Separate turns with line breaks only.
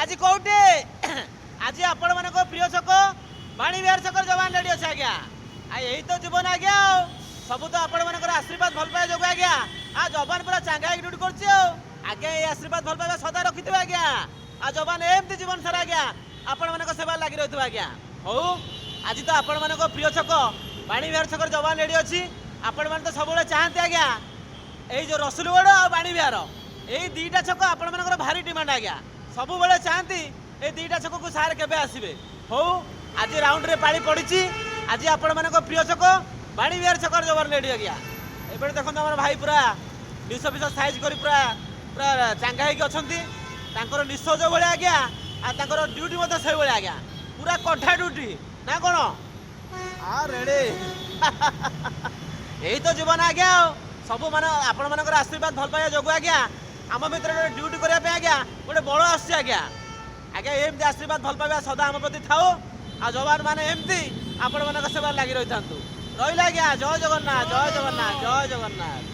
ଆଜି କୋଉଠି? ଆଜି ଆପଣମାନଙ୍କ ପ୍ରିୟ ଛକ ବାଣୀବିହାର ଛକରେ ଯବାନ ରେଡି ଅଛି ଆଜ୍ଞା। ଆଉ ଏଇ ତ ଜୀବନ ଆଜ୍ଞା। ଆଉ ସବୁ ତ ଆପଣମାନଙ୍କର ଆଶୀର୍ବାଦ, ଭଲ ପାଇବା ଯୋଗୁଁ ଆଜ୍ଞା। ଆଉ ଯବାନ ପୁରା ଚାଙ୍ଗା ହେଇକି ଡ୍ୟୁଟି କରୁଛି। ଆଉ ଆଜ୍ଞା, ଏଇ ଆଶୀର୍ବାଦ, ଭଲ ପାଇବା ସଦା ରଖିଥିବେ ଆଜ୍ଞା। ଆଉ ଯବାନ ଏମିତି ଜୀବନ ସାରା ଆଜ୍ଞା ଆପଣମାନଙ୍କ ସେବା ଲାଗି ରହିଥିବ ଆଜ୍ଞା। ହଉ, ଆଜି ତ ଆପଣମାନଙ୍କ ପ୍ରିୟ ଛକ ବାଣୀବିହାର ଛକରେ ଯବାନ ରେଡି ଅଛି। ଆପଣମାନେ ତ ସବୁବେଳେ ଚାହାନ୍ତି ଆଜ୍ଞା, ଏଇ ଯୋଉ ରସୁଲଗଡ଼ ଆଉ ବାଣୀବିହାର, ଏଇ ଦିଟା ଛକ ଆପଣମାନଙ୍କର ଭାରି ଡିମାଣ୍ଡ ଆଜ୍ଞା। ସବୁବେଳେ ଚାହାନ୍ତି ଏଇ ଦିଟା ଛକକୁ ସାର୍ କେବେ ଆସିବେ। ହଉ, ଆଜି ରାଉଣ୍ଡରେ ପାଳି ପଡ଼ିଛି। ଆଜି ଆପଣମାନଙ୍କ ପ୍ରିୟ ଛକ ବାଣୀବିହାର ଛକରେ ଯବାନ ରେଡି ଆଜ୍ଞା। ଏପଟେ ଦେଖନ୍ତୁ, ଆମର ଭାଇ ପୁରା ନିଶ ଫିସ ସାଇଜ୍ କରି ପୁରା ପୁରା ଚାଙ୍ଗା ହେଇକି ଅଛନ୍ତି। ତାଙ୍କର ନିଶ ଯୋଉ ଭଳିଆ ଆଜ୍ଞା, ଆଉ ତାଙ୍କର ଡ୍ୟୁଟି ମଧ୍ୟ ସେଇଭଳିଆ ଆଜ୍ଞା। ପୁରା କଠା ଡ୍ୟୁଟି ନା କ'ଣ? ଆ ରେଡି। ଏଇ ତ ଜୀବନ ଆଜ୍ଞା। ଆଉ ସବୁ ମାନେ ଆପଣମାନଙ୍କର ଆଶୀର୍ବାଦ, ଭଲ ପାଇବା ଯୋଗୁଁ ଆଜ୍ଞା ଆମ ଭିତରେ ଗୋଟେ ଡ୍ୟୁଟି କରିବା ପାଇଁ ଆଜ୍ଞା ଗୋଟେ ବଳ ଆସୁଛି ଆଜ୍ଞା। ଆଜ୍ଞା, ଏମିତି ଆଶୀର୍ବାଦ, ଭଲ ପାଇବା ସଦା ଆମ ପ୍ରତି ଥାଉ ଆଉ ଯବାନ ମାନେ ଏମିତି ଆପଣମାନଙ୍କ ସେବାରେ ଲାଗି ରହିଥାନ୍ତୁ। ରହିଲା ଆଜ୍ଞା, ଜୟ ଜଗନ୍ନାଥ, ଜୟ ଜଗନ୍ନାଥ, ଜୟ ଜଗନ୍ନାଥ।